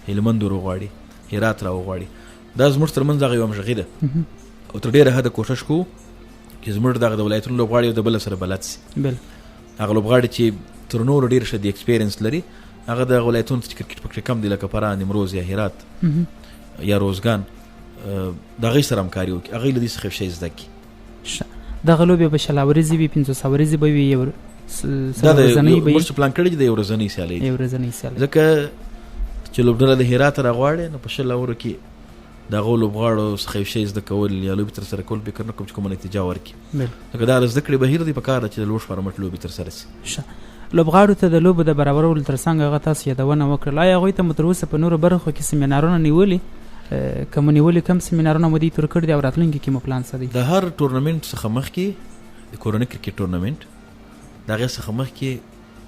هلمند ور وغواړي، هرات را وغواړي. دا زموږ ترمنځ دغه یوه همغږي ده او تر ډېره حده کوښښ کوو چې زموږ دغه د ولایتونو لوبغاړي یو د بل سره بلد سي. هغه لوبغاړي چې تر نورو ډېر ښه دي، experience لري، هغه د ولایتونو چې کرکټ پکې کم دی، لکه فراه، نیمروز یا هرات یا روزګان، د هغې سره همکاري وکړي، هغوی له دې څخه یو شی زده کړي. دغه لوبې به 20 اوریزې وي، 50 اوریزې به وي، یو دا د ورځنۍ به وي؟ موږ چې پلان کړی دی د یو ورځنۍ سیالۍ دي. یو ورځنۍ سیالۍ. ځکه چې لوبډله د هرات راغواړي، نو په 20 اورو کې د هغو لوبغاړو څخه یو شی زده کول یا لوبې ترسره کول فکر نه کوم چې کومه نتیجه ورکړي. ځکه دا د زده کړې بهیر دی، په کار ده چې د لوړ فارمټ لوبې ترسره سي. لوبغاړو ته د لوبو د برابرولو ترڅنګ هغه تاسو یادونه وکړه، آیا هغوی ته مو تر اوسه په نورو برخو کې سیمینارونه نیولي؟ که مو نیولي، کوم سیمینارونه مو دوی تر کړي دي او راتلونکي کې مو پلان څه دی؟ د هر ټورنمنټ څخه مخکې، د کورني کرکټ ټورنمنټ د هغې څخه مخکې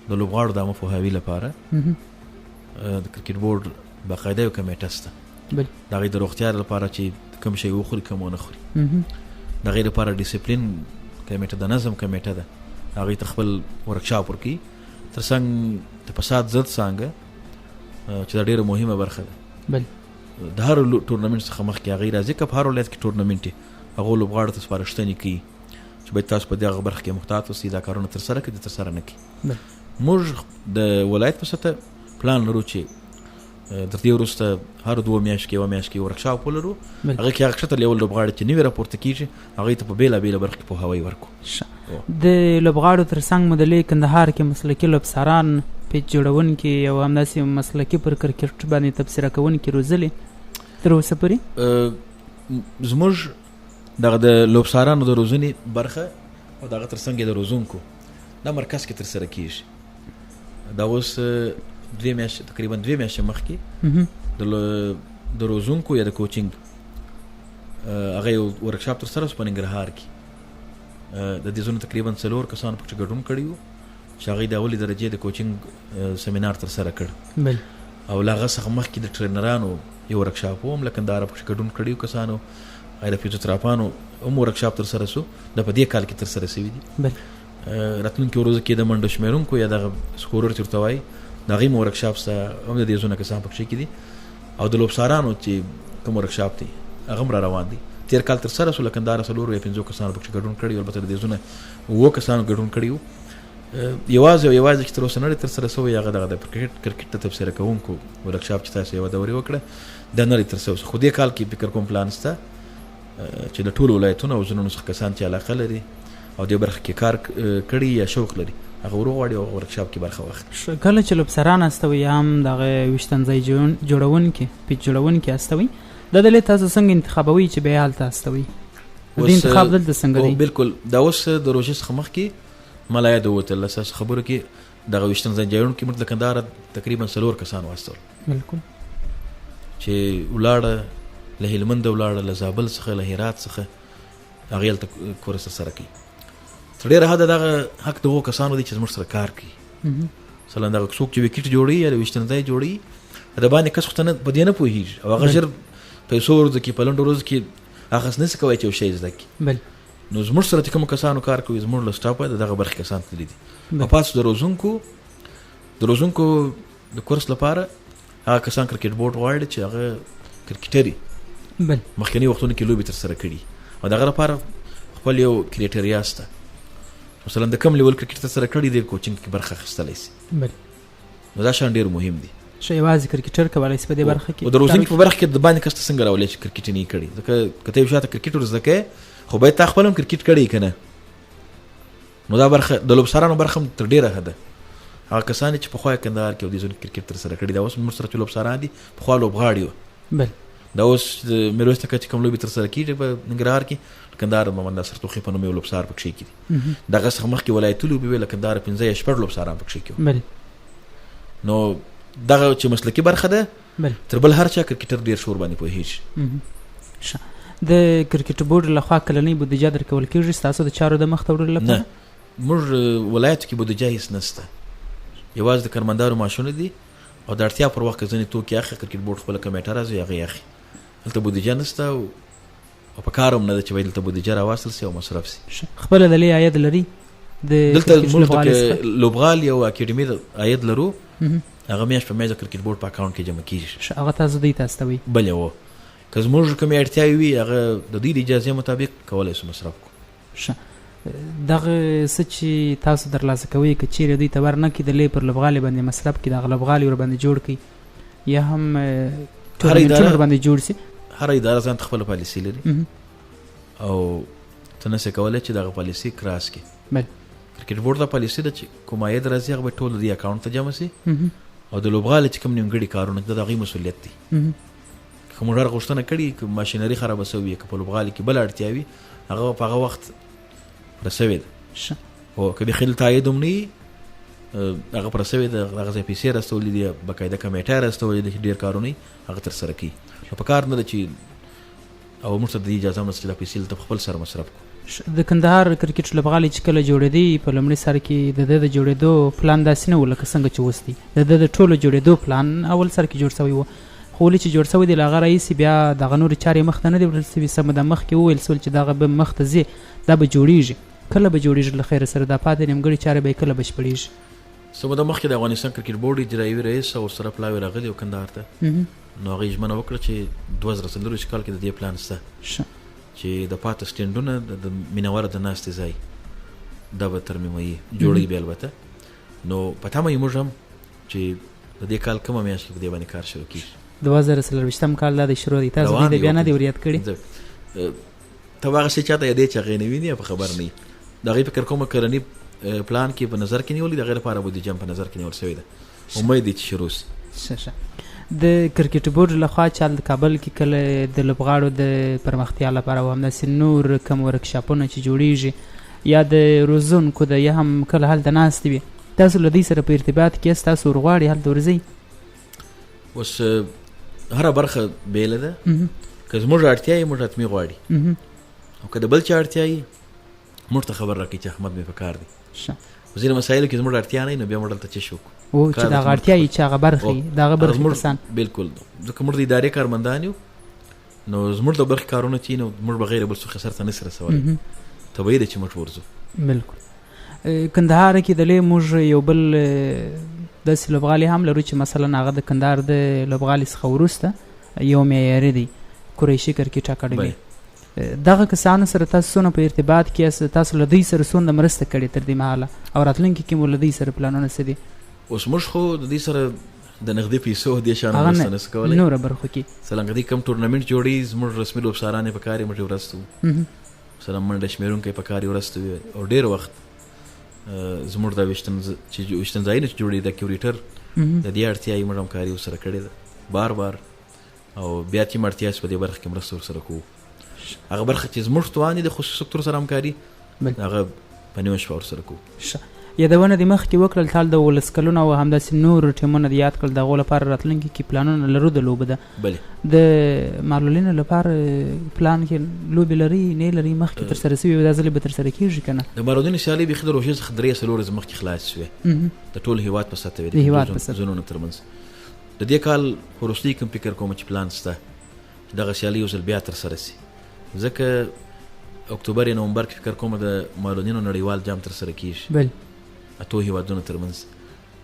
د لوبغاړو د عامه پوهاوي لپاره د کرکټ بورډ باقاعده یو کمیټه شته. د هغې د روغتیا لپاره چې کوم شی وخوري کوم ونه خوري، د هغې لپاره ډیسپلین کمیټه، د نظم کمیټه ده، هغې ته خپل ورکشاپ ورکوي. تر څنګ د فساد ضد څانګه چې دا ډېره مهمه برخه ده. د هر ټورنمنټ څخه مخکې هغې راځي، که په هر ولایت کې ټورنمنټ وي، هغو لوبغاړو ته سپارښتنې کوي چې باید تاسو په دغه برخه کې محتاط اوسئ، دا کارونه ترسره کړئ، دا ترسره نه کړئ. موږ د ولایت په سطح پلان لرو چې تر دې وروسته هر 2 میاشتو کې یوه میاشت کې ورکشاپ ولرو. هغه کې هغه کښته لیول لوبغاړي چې نوي راپورته کېږي هغوی ته په بېلابېلو برخو کې پوهاوی ورکړو. د لوبغاړو تر څنګ مو د لوی کندهار کې مسلکي لوبڅاران، پیچ جوړونکي او همداسې مسلکي پر کرکټ باندې تبصره کوونکي روزلي تر اوسه پورې؟ زموږ دغه د لوبڅارانو د روزنې برخه او د هغه تر څنګ د روزونکو دا مرکز کې ترسره کېږي. دا اوس 2 میاشتې، تقریبا 2 میاشتې مخکې د روزونکو یا د کوچینګ هغه یو ورکشاپ ترسره شو په ننګرهار کې. د دې زونو تقریبا 4 کسانو پکې ګډون کړی وو چې هغوی د اولې درجې د کوچینګ سمینار ترسره کړ. او له هغه څخه مخکې د ټرینرانو یو ورکشاپ و، هم له کندهاره پکې ګډون کړي وو کسانو، هغه د فزیوتراپانو هم ورکشاپ ترسره شو. دا په دې کال کې ترسره شوي دي. راتلونکي ورځو کې د منډو شمېرونکو یا دغه سکورر چې ورته وایي د هغې مو ورکشاپ شته، هم د دې زونه کسان پکې کې دي. او د لوبڅارانو چې کوم ورکشاپ دی هغه هم را روان دی. تېر کال ترسره شو، له کندهاره 4 یا 5 کسانو پکې ګډون کړی، البته د دې زونه 7 کسانو ګډون کړی وو. یوازې او یوازې چې تر اوسه نه دی ترسره شوی هغه دغه د کرکټ ته تبصره کوونکو ورکشاپ چې تاسو یوه دورې وکړه دا نه دی ترسره شوی. خو دې کال کې فکر کوم پلان شته چې د ټولو ولایتونو او زونونو څخه کسان چې علاقه لري او دې برخه کې کار کړي یا شوق لري هغه وروغواړي او ورکشاپ کې برخه واخلي. کله چې لوبڅاران استوي یا هم دغه ویشتنځای جوړونکي، پیچ جوړونکي استوي، دا دلې تاسو څنګه انتخابوي چې بیا هلته استوي؟ د دې انتخاب دلته څنګه دی؟ بالکل، دا اوس د روژې څخه مخکې ما لا یاد ووتل ستاسو خبرو کې دغه ویشتنځای جوړونکي موږ له کندهاره تقریبا 4 کسان واستول. بالکل. چې ولاړه له هلمنده ولاړه، له زابل څخه، له هرات څخه، هغې هلته کورس ترسره کوي. تر ډېره حده دغه حق د هغو کسانو دی چې زموږ سره کار کوي. مثلا دغه څوک چې ویکټ جوړوي یا د ویشتنځای جوړوي د باندې کس خو ته په دې نه پوهېږي او هغه ژر پیسو ورځو کې په لنډو ورځو کې هغه نه څه کوی چې یو شی زده کړي. نو زموږ سره چې کومو کسانو کار کوي زموږ له سټافه د دغه برخې کسان تللي دي. او پاتې د روزونکو د کورس لپاره هغه کسان کرکټ بورډ غواړي چې هغه کرکټري مخکني وختونو کې لوبې ترسره کړي او د هغه لپاره خپل یو کرایټریا شته. مثلا د کم لیول کرکټ ترسره کړي دی کوچینګ کې برخه اخیستلی شي. نو دا شیان ډېر مهم دي. ښه، یوازې کرکټر کولی شي په دې برخه کې؟ او د روزونکي په برخه کې د باندې کس ته څنګه راولې چې کرکټ یې نه کړي؟ ځکه که ته یو شاته کرکټ ور زده کوې خو باید تا خپل هم کرکټ کړی که نه. نو دا برخه د لوبڅارانو برخه هم تر ډېره حده هغه کسان چې پخوا یې کندهار کې او دې ځایونو کې کرکټ ترسره کړي، دا اوس موږ سره چې لوبڅاران دي پخوا لوبغاړي وو. دا اوس د میرویس نیکه چې کوم لوبې ترسره کېږي په ننګرهار کې، کندهار د محمد ناصر توخي په نوم یو لوبڅار پکښې کې دي. دغه څخه مخکې ولایتي لوبې وې، له کندهاره 5 یا 6 لوبڅاران پکښې کې وو. نو دغه چې مسلکي برخه ده تر بل هر چا کرکټر ډېر شور باندې پوهېږي. ښه، د کرکټ بورډ لخوا کلنۍ بودیجه درکول کېږي ستاسو د چارو د مخته وړلو لپاره؟ نه، موږ ولایت کې بودیجه هېڅ نشته، یوازې د کارمندانو معاشونه دي او د اړتیا پر وخت کې ځینې توکي اخلي، کرکټ بورډ خپله کمېټه راځي هغه یې اخلي. دلته بودیجه نشته او په کار هم نه ده چې باید دلته بودیجه راواستل شي او مصرف شي. خپله د لوی عاید لري د دلته موږ د لوبغالي او اکاډمي د عاید لرو، هغه میاشت په میاشت د کرکټ بورډ په اکاونټ کې جمع کېږي. هغه تاسو دوی ته استوئ؟ بلې، هو، که زموږ کومې اړتیاوې وي هغه د دوی د اجازې مطابق کولی شو مصرف کړو. دغه څه چې تاسو ترلاسه کوئ که چیرې دوی ته ورنه کړي د لوی پر لوبغالي باندې مصرف کړي، دغه لوبغالي ورباندې جوړ کړي یا هم ټورنمنټونه ورباندې جوړ شي؟ هره اداره ځان ته خپله پالیسي لري او ته نه شې کولی چې دغه پالیسي کراس کړي. کرکټ بورډ دا پالیسي ده چې کوم عاید راځي هغه به ټول د دې اکاونټ ته جمع شي او د لوبغالي چې کوم نیمګړي کارونه دا د هغوی مسؤلیت دی. که موږ هره غوښتنه کړې، که ماشینري خرابه شوې وي، که په لوبغالي کې بله اړتیا وي، هغه په هغه وخت پوره شوې ده. هو، که بیخي دلته عاید هم نه وي، هغه پوره شوې ده، هغه ځای پیسې راستولې دي، باقاعده کمېټه یې راستولې ده چې ډېر کارونه یې هغه ترسره کوي. نو په کار نه ده چې او موږ ته د دې اجازه هم نشته چې دا پیسې دلته په خپل سر مصرف کړو. د کندهار کرکټ لوبغالی چې کله جوړېدی په لومړي سر کې د ده د جوړېدو پلان داسې نه و لکه څنګه چې اوس دی. د ده د ټولو جوړېدو پلان اول سر کې جوړ شوی و، خو ولې چې جوړ شوی دی له هغه راهیسې بیا دغه نورې چارې مخته نه دي وړل شوي. څه موده مخکې وویل شول چې دغه به مخته ځي، دا به جوړېږي. کله به جوړېږي له خیره سره؟ دا پاتې نیمګړې چارې به یې کله بشپړېږي؟ څه موده مخکې د افغانستان کرکټ بورډ اجرایوي رئیس او ورسره پلاوی راغلی و کندهار ته. نو هغوی ژمنه وکړه چې 2024 کال کې د دې پلان شته چې د پاتې سټینډونه د مینهوالو د ناستې ځای دا به ترمیموي، جوړوي به البته. نو په تمه یو موږ هم چې د دې کال کومه میاشت کې په دې باندې کار شروع کیږي. 2024 کال دا د شروع دی، تاسو دې بیا نه دی وریاد کړی. ته هغه څه چاته یادې چې هغې نه ویني په خبر نه وي. د هغې فکر کوم کلني پلان کې په نظر کې نیولې، د هغې لپاره بودیجه هم په نظر کې نیول شوې ده. امید دی چې شروع شي. ښه. د کرکټ بورډ لخوا چې هلته کابل کې کله د لوبغاړو د پرمختیا لپاره او همداسې نور کوم ورکشاپونه چې جوړیږي یا د روزونکو د یا هم کله هلته ناستې وي، تاسو له دوی سره په ارتباط کې یاست؟ تاسو ورغواړي هلته ورځئ؟ اوس هره برخه بېله ده. که زموږ اړتیا یې موږ حتمي غواړي، او که د بل چا اړتیا یې موږ ته خبر راکړي چې احمد مې په کار دی. په ځینو مسایلو کې زموږ اړتیا نه وي، نو بیا موږ دلته څه شي وکړو؟ چې د هغه اړتیا یې چې هغه برخې د هغه برخې کسان. بالکل، ځکه موږ د ادارې کارمندان یو، نو زموږ د برخې کارونه چې نو موږ بغیر بل څوک سر ته نه شي رسولی، طبیعي ده چې موږ ورځو. بالکل. کندهار کې د لوی موږ یو بل داسې لوبغالی هم لرو چې مثلا هغه د کندهار د لوبغالي څخه وروسته یو معیاري دی، قریشي کرکټ اکاډمي. دغه کسانو سره تاسو څونه په ارتباط کې یاست؟ تاسو له دوی سره څونه مرسته کړې تر دې مهاله او راتلونکي کې مو له دوی سره پلانونه څه دي؟ اوس موږ خو د دوی سره د نغدي پیسو دې شیانو مرسته نه شو کولی. نوره برخو کې مثلا که دوی کوم ټورنمنټ جوړوي، زموږ رسمي لوبڅاران یې په کار یې موږ یې ورسته وو، مثلا منډه شمېرونکی په کار یې ورسته وي، او ډېر وخت زموږ دا ویشتنځایونه چې جوړوي، دا کیوریټر د دې اړتیا یې موږ همکاري ورسره کړې ده بار بار، او بیا چې اړتیا شي په دې برخه کې مرسته ورسره کوو. هغه برخه چې زموږ توان دی د خصوصي سکتور سره همکاري، هغه په نیمه شپه ورسره کوو. یادونه دې مخکې وکړل، تال د 17 کلونو او همداسې نور ټیمونه دې یاد کړل، د هغو لپاره راتلونکي کې پلانونه لرو د لوبو ده. د معلولینو لپاره پلان کې لوبې لري نه لري؟ مخکې ترسره سوي دا ځلې به ترسره کېږي که نه؟ د معلولینو سیالۍ بیخي د روژې څخه 3-4 ورځې مخکې خلاص شوې، د ټول هیواد په سطح وې، د هیواد په سطح. زونونو ترمنځ. د دې کال وروستۍ کوم فکر کوم چې پلان شته چې دغه سیالۍ یو ځل بیا ترسره شي، ځکه اکتوبر یا نومبر کې فکر کوم د معلولینو نړیوال جام ترسره کېږي اتو هیوادونو ترمنځ.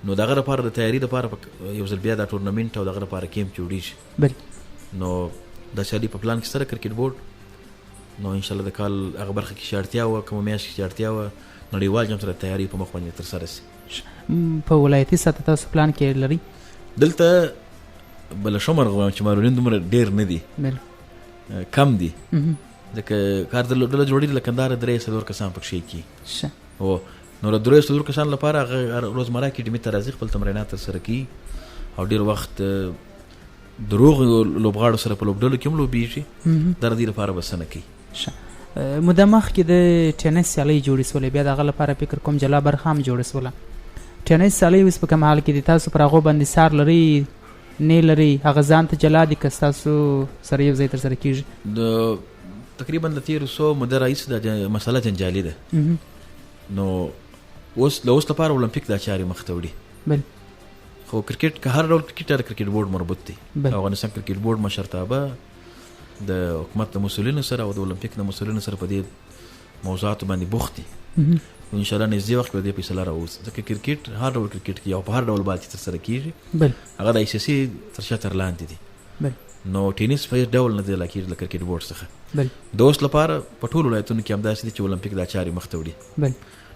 نو د هغه لپاره د تیاري لپاره یو ځل بیا دا ټورنمنټ او د هغه لپاره کیمپ جوړېږي. نو دا سیالي په پلان کې سره کرکټ بورډ، نو انشاءالله د کال هغه برخه کې چې اړتیا وه، کومه میاشت کې چې اړتیا وه، نړیوال جام سره تیاري په مخ باندې ترسره شي. په ولایتي سطح تاسو پلان کې لرئ؟ دلته بله ښه مرغه وایم چې معلولین دومره ډېر نه دي، کم دي، ځکه کار د ډله جوړېږي له کندهاره 3-4 کسان پکښې کېږي. هو، نو له 3-4 کسانو لپاره هغه روزمره اکاډمي ته راځي، خپل تمرینات ترسره کوي، او ډېر وخت د روغو لوبغاړو سره په لوبډلو کې هم لوبېږي، دا د دې لپاره بسنه کوي. موده مخکې د ټینس سیالۍ جوړې سولې، بیا د هغه لپاره فکر کوم جلا برخه هم جوړه سوله. ټینس سیالۍ اوس په کوم حال کې دي؟ تاسو پر هغو باندې څار لرئ نه لرئ؟ هغه ځان ته جلا دي که ستاسو سره یو ځای ترسره کېږي؟ د تقریبا د تېرو څو موده راهیسې دا مسله جنجالي ده. نو اوس له اوس لپاره اولمپیک دا چارې مخته وړي. خو کرکټ که هر ډول کرکټ د کرکټ بورډ مربوط دی. افغانستان کرکټ بورډ مشرتابه د حکومت د مسؤلینو سره او د اولمپیک د مسؤلینو سره په دې موضوعاتو باندې بوخت دي. نو انشاءالله نږدې وخت کې به دې فیصله راووځي، ځکه کرکټ هر ډول کرکټ کې او په هر ډول بال چې ترسره کېږي، هغه د آی سي سي تر شتر لاندې دي. نو ټینس په هیڅ ډول نه دی لا کېږي له کرکټ بورډ څخه. د اوس لپاره په ټولو ولایتونو کې همداسې دي چې اولمپیک دا چارې مخته وړي.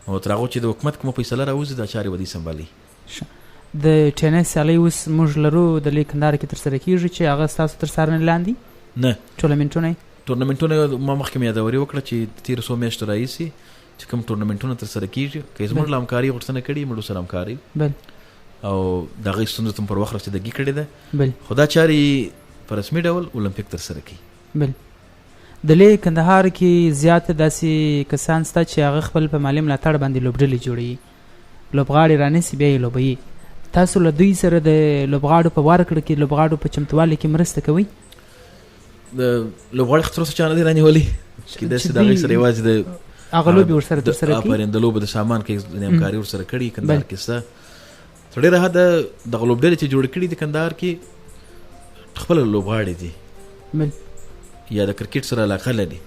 نو تر هغو چې د حکومت کومه فیصله راوځي دا چارې به دوی سمبالوي. د ټینس سیالۍ اوس موږ لرو د لوی کندهار کې ترسره کېږي چې هغه ستاسو تر څارنې لاندې؟ نه. ټورنمنټونه یې؟ ټورنمنټونه ما مخکې مې یادوري وکړه چې تېرو څو میاشتو راهیسې چې کوم ټورنمنټونه ترسره کېږي، که یې زموږ له همکارۍ غوښتنه کړې، موږ ورسره همکاري او د هغې ستونزو ته مو پر وخت رسیدګي کړې ده. خو دا چارې په رسمي ډول اولمپیک ترسره کوي. د لوی کندهار کې زیات داسې کسان شته چې هغه خپل په مالي ملاتړ باندې لوبډلې جوړوي، لوبغاړي رانیسي بیا یې لوبوي. تاسو له دوی سره د لوبغاړو په ورکړه کې، لوبغاړو په چمتوالي کې مرسته کوئ؟ د لوبغاړي خو تر اوسه چا نه دی رانیولی، کېدای شي د هغې سره یوازې د هغه لوبې ورسره ترسره کړي؟ آفرین، د لوبو د سامان کې همکاري ورسره کړې کندهار کې شته. تر ډېره حده دغه لوبډلې چې جوړې کړي دي کندهار کې خپله لوبغاړي دي یا د کرکټ سره علاقه لري.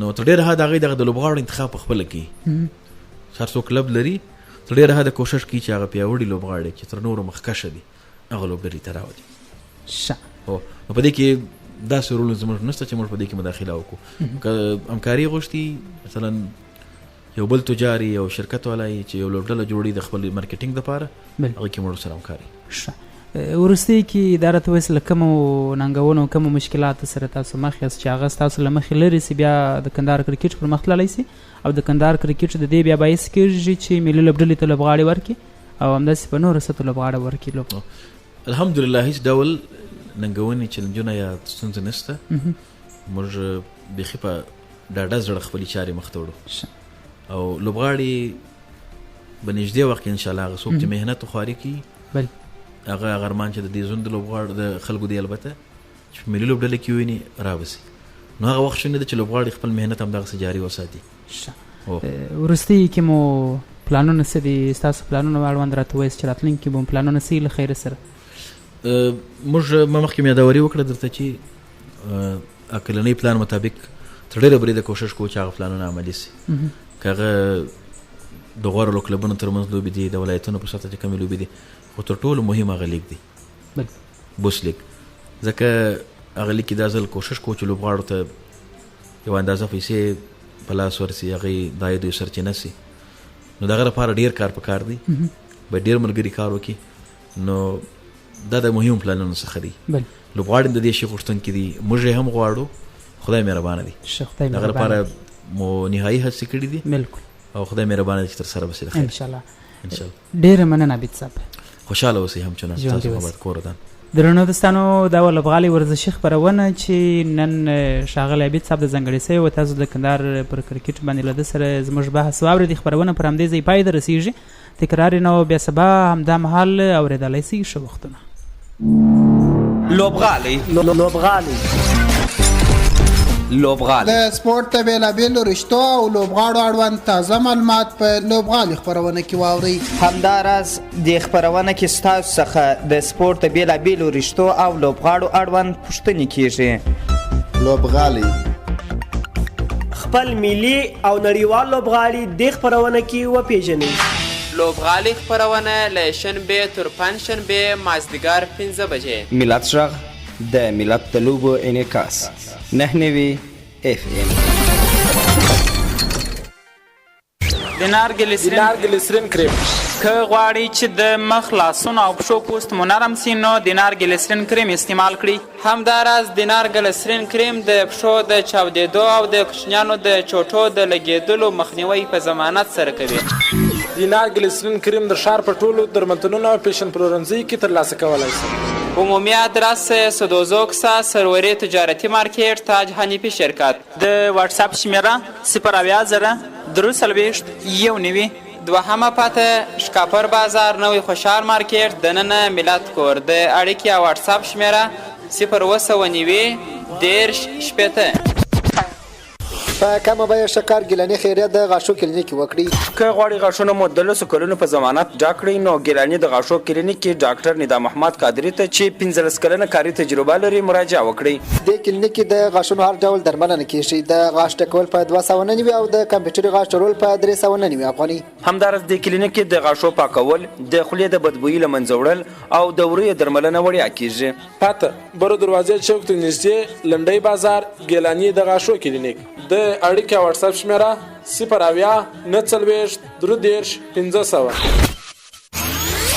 نو تر ډېره حده هغوی دغه د لوبغاړو انتخاب په خپله کوي. هر څوک کلب لري، تر ډېره حده کوښښ کوي چې هغه پیاوړي لوبغاړي چې تر نورو مخکښه دي هغه لوبډلې ته راولي. هو، نو په دې کې داسې رول زموږ نشته چې موږ په دې کې مداخله وکړو. که همکاري غوښتي، مثلا یو بل تجار یو شرکت والا چې یو لوبډله جوړي د خپل مارکیټینګ لپاره، هغه کې موږ سره همکاري. ښه، وروستي کې دا راته ووایاست له کومو ننګونو، کومو مشکلاتو سره تاسو مخ یاست چې هغه ستاسو له مخې لرې سي، بیا د کندهار کرکټ پر مخ تللی سي، او د کندهار کرکټ د دې بیا باعث کېږي چې ملي لوبډلې ته لوبغاړي ورکړي او همداسې په نورو سطحو لوبغاړي ورکړي لوب؟ الحمدلله هیڅ ډول ننګونې، چلنجونه یا ستونزې نشته. موږ بیخي په ډاډه زړه خپلې چارې مخته وړو، او لوبغاړي به نږدې وخت کې انشاءالله هغه څوک چې محنت او خواري کوي، هغه ارمان چې د دې زون د لوبغاړو د خلکو دی، البته چې په ملي لوبډله کې وویني راوسي، نو هغه وخت شونې ده چې لوبغاړي خپل محنت همدغسې جاري وساتي. وروستي کې مو پلانونه څه دي؟ ستاسو پلانونه اړوند راته ووایاست چې راتلونکي به مو پلانونه څه له خیره سره؟ موږ ما مخکې مې یادوري وکړه درته چې کلنۍ پلان مطابق تر ډېره بریده کوشش کوو چې هغه پلانونه عملي سي، که هغه د غوره کلبونو ترمنځ لوبې دي، د ولایتونو په سطح چې کومې لوبې دي، خو تر ټولو مهم هغه لیګ دی، بوس لیګ، ځکه هغه لیګ کې دا ځل کوشش کوو چې لوبغاړو ته یوه اندازه پیسې په لاس ورسي، هغوی د عاید یو سرچینه سي. نو د هغه لپاره ډېر کار پکار دی، باید ډېر ملګري کار وکړي. نو دا د مهمو پلانونو څخه دی. لوبغاړي د دې شي غوښتونکي دي، موږ یې هم غواړو، خدای مهربانه دی، د هغه لپاره مو نهایي هڅې کړې دي. او خدای مهربانه دی چې تر سره به سي. ان شاء الله. ډېره مننه عابد صاحب، خوشاله اوسئ. هم چنان تاسو مبارک کور ودان. درنو دوستانو، دا وه لوبغالي ورزشي خپرونه چې نن ښاغلی عابد صاحب د ځانګړې سوې وه. تاسو د کندهار پر کرکټ باندې له ده سره زموږ بحث واورېدی. خپرونه پر همدې ځای پای ته رسېږي، تکرار یې نو بیا سبا همدا مهال اورېدلی سئ. ښه وختونه. لوبغالی لوبغالی لوبغالی د سپورت د بېلابېلو رشتو او لوبغاړو اړوند تازه معلومات په لوبغالي خپرونه کې واورئ. همداراز دې خپرونه کې ستاسو څخه د سپورت د بېلابېلو رشتو او لوبغاړو اړوند پوښتنې کیږي. لوبغالی خپل ملي او نړیوال لوبغاړي دې خپرونه کې وپیژنئ. لوبغالي خپرونه له شنبې تر پنجشنبې مازدیګر 5 بجې. ملت غږ د ملت د لوبو انعکاس 99 FM. دینار ګلیسرین کریم. که غواړئ چې د مخ، لاسونو او پښو پوست مو نرم سي، نو دینار ګلیسرین کریم استعمال کړئ. همداراز دینار ګلیسرین کریم د پښو د چاودېدو او د کوچنیانو د چوټو د لګېدلو مخنیوی په ضمانت سره کوي. دینار ګلیسرین کریم د ښار په ټولو درملتونونو او فیشن پلورنځیو کې ترلاسه کولای شئ. عمومي ادرس سدوزوکسا، سروري تجارتي مارکیټ، تاج حنیفي شرکت. د واتساپ شمېره 070 43 91. دوهمه پته ښکاپر بازار، نوی خوشحال مارکیټ، دننه ملت کور. د اړیکې او واتساپ شمېره 0790 30 60. په کمه بیه ښه کار ګیلاني خیریه د غاښو کلینیک کې وکړي. که غواړئ غاښونه مو د 10 کلونو په ضمانت ډاک کړئ، نو ګیلاني د غاښو کلینیک کې ډاکټر ندا محمد قادري ته چې 15 کلنه کاري تجربه لري مراجعه وکړئ. دې کلینیک کې د غاښونو هر ډول درملنه کیږي. د غاښ ټکول په 299 او د کمپیوټري غاښ جوړول په 399 افغانۍ. همداراز دې کلینیک کې د غاښو پاکول، د خولې د بدبویي له منځه وړل او د وریو درملنه وړیا کیږي. پته برو دروازې چوک ته نږدې، لنډۍ بازار، ګیلاني د غاښو کلینیک. د اړیکې او واتساپ شمېره 070 49 33 500.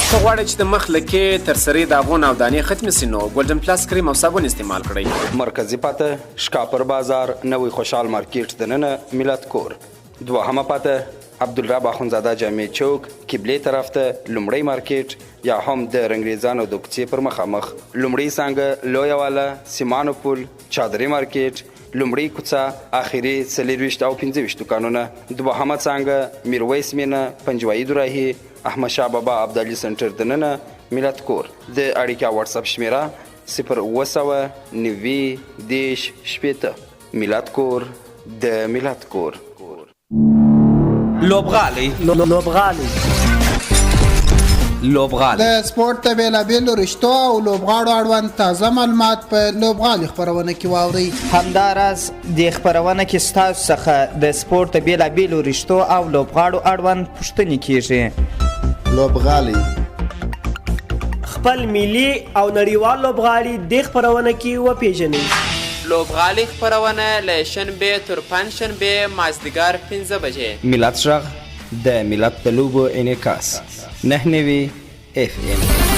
که غواړئ چې د مخ لکې، تر سرې داغونه او دانې ختمې سي، نو ګولډن پلاس کریم او صابون استعمال کړئ. مرکزي پته ښکاپر بازار، نوی خوشحال مارکیټ دننه ملت کور. دوهمه پته عبدالرب اخوندزاده جامع چوک، قبلې طرف ته لومړی مارکیټ یا هم د رنګریزانو د کوڅې پر مخامخ. لومړۍ څانګه لویه واله، سیمانو پل، چادري مارکیټ، لومړۍ کوڅه، اخري 24 او 25 دوکانونه. دوهمه څانګه میرویس مینه، پنجوایي دوراهي، احمدشاه بابا ابدالي سنټر دننه ملت کور. د اړیکې او واتساپ شمېره 0790 30 60. ملت کور د ملت کور. لوبغالی لوبغالی لوبغالی د سپورت د بېلابېلو رشتو او لوبغاړو اړوند تازه معلومات په لوبغالي خپرونه کې واورئ. همداراز دې خپرونه کې ستاسو څخه د سپورت د بېلابېلو رشتو او لوبغاړو اړوند پوښتنې کیږي. لوبغالی خپل ملي او نړیوال لوبغاړي دې خپرونه کې وپیژنئ. لوبغالي خپرونه له شنبې تر پنجشنبې مازدیګر 5 بجې. ملت غږ، د ملت د لوبو انعکاس، 99 اف ام.